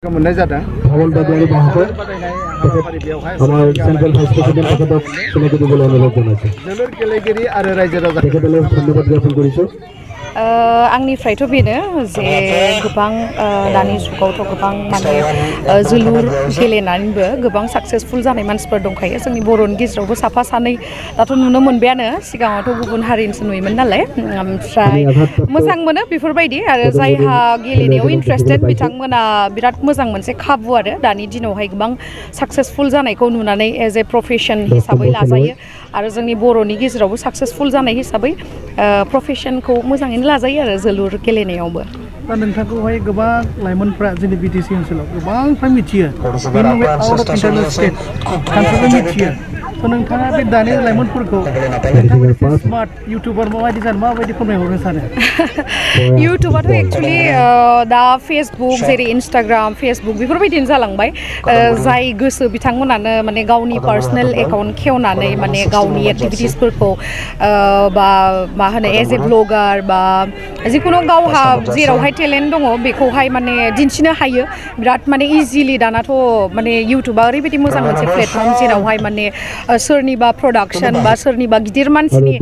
मोननाय जादों भवन बादायारि बाहागो আমার সেন্ট্রাল ভাইস প্রেসিডেন্ট তেখেতক চিনাকি দিবলৈ অনুৰোধ জনাইছো जोलुर गेलेगिरि आरो रायजो राजा তেখেতলৈ ধন্যবাদ জ্ঞাপন কৰিছো आंनिफ्रायथ' बेनो जे गोबां दानि जुगावथ' गोबां माने जोलुर गेलेनानैबो गोबां साक्सेसफुल जानाय मानसिफोर दंखायो जोंनि बर'नि गेजेरावबो साफा सानै दाथ' नुनो मोनबायानो सिगाङावथ' गुबुन हारिनिसो नुयोमोन नालाय ओमफ्राय मोजां मोनो बेफोरबायदि आरो जायहा गेलेनायाव इन्ट्रेस्टेड बिथांमोना बिराद मोजां मोनसे खाबु आरो दानि दिनावहाय गोबां साक्सेसफुल जानायखौ नुनानै एज ए प्रफेशन हिसाबै लाजायो आरो जोंनि बर'नि गेजेरावबो साक्सेसफुल जानाय हिसाबै प्रफेशनखौ मोजाङैनो लाजायो आरो जोलुर गेलेनायावबो दा नोंथांखौहाय गोबां लाइमोनफ्रा जोंनि बिटिसि ओनसोलाव गोबांफ्रा मिथियो बेनि अनगायै आउट अफ इन्टारनेल स्टेट कान्ट्रिबो मिथियो थ' नोंथाङा बे दानि लाइमोनफोरखौ नोंथांमोननि स्मार्ट इउटुबार माबायदि जानो माबायदि फोरमायहरनो सानो इउटुबाथ' एक्सुवेलि दा फेसबुक जेरै इन्स्टाग्राम फेसबुक बेफोरबायदिनो जालांबाय जाय गोसो बिथांमोनानो माने गावनि पार्सनेल एकाउन्ट खेवनानै माने गावनि एक्टिभिटिसफोरखौ बा मा होनो एज ए ब्लगार बा जिखुनु गावहा जेरावहाय टेलेन्ट दङ बेखौहाय माने दिन्थिनो हायो बिराद माने इजिलि दानाथ' माने इउटुबा ओरैबायदि मोजां मोनसे प्लेटफर्म जेरावहाय माने सोरनिबा प्रडाक्शन बा सोरनिबा गिदिर मानसिनि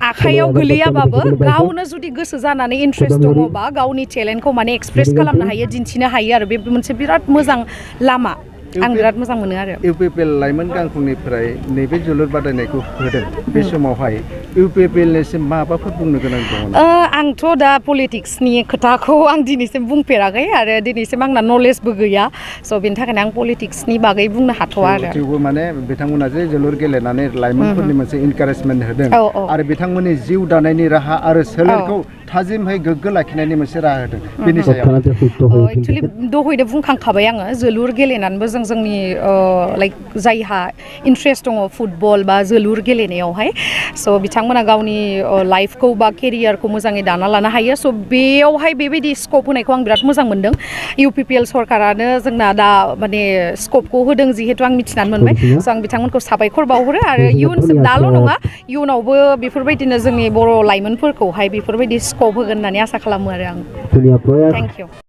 आखायाव गोलैयाबाबो गावनो जुदि गोसो जानानै इन्ट्रेस्ट दङबा गावनि टेलेन्टखौ माने एक्सप्रेस खालामनो हायो दिन्थिनो हायो आरो बे मोनसे बिराद मोजां लामा आं बिराद मोजां मोनो आरो इउपिपिएल लाइमोन गांखंनिफ्राय नैबे जोलुर बादायनायखौ होदों बे समावहाय इउपिपिएलनिसिम माबाफोर बुंनो गोनां दङ आंथ' दा पलिटिक्सनि खोथाखौ आं दिनैसिम बुंफेराखै आरो दिनैसिम आंना नलेजबो गैया स' बेनि थाखायनो आं पलिटिक्सनि बागै बुंनो हाथ'वा आरो थेवबो माने बिथांमोना जे जोलुर गेलेनानै लाइमोनफोरनि मोनसे इनकारेजमेन्ट होदों आरो बिथांमोननि जिउ दानायनि राहा आरो सोलेरखौ थाजिमहै गोग्गो लाखिनायनि मोनसे राहा होदों बेनि सायाव एक्चुअलि दहायनो बुंखांखाबाय आङो जोलुर गेलेनानैबो जोंनि लाइक जायहा इन्ट्रेस्ट दङ फुटबल बा जोलुर गेलेनायावहाय स' बिथांमोना गावनि लाइफखौ बा केरियारखौ मोजाङै दाना लानो हायो स' बेयावहाय बेबायदि स्कप होनायखौ आं बिराद मोजां मोनदों इउपिपिएल सरकारानो जोंना दा माने स्कपखौ होदों जिहेतु आं मिथिनानै मोनबाय स' आं बिथांमोनखौ साबायखर बावहरो आरो इयुनसिम दाल' नङा इयुनावबो बेफोरबायदिनो जोंनि बर' लाइमोनफोरखौहाय बेफोरबायदि स्कप होगोन होननानै आसा खालामो आरो आं थेंक इउ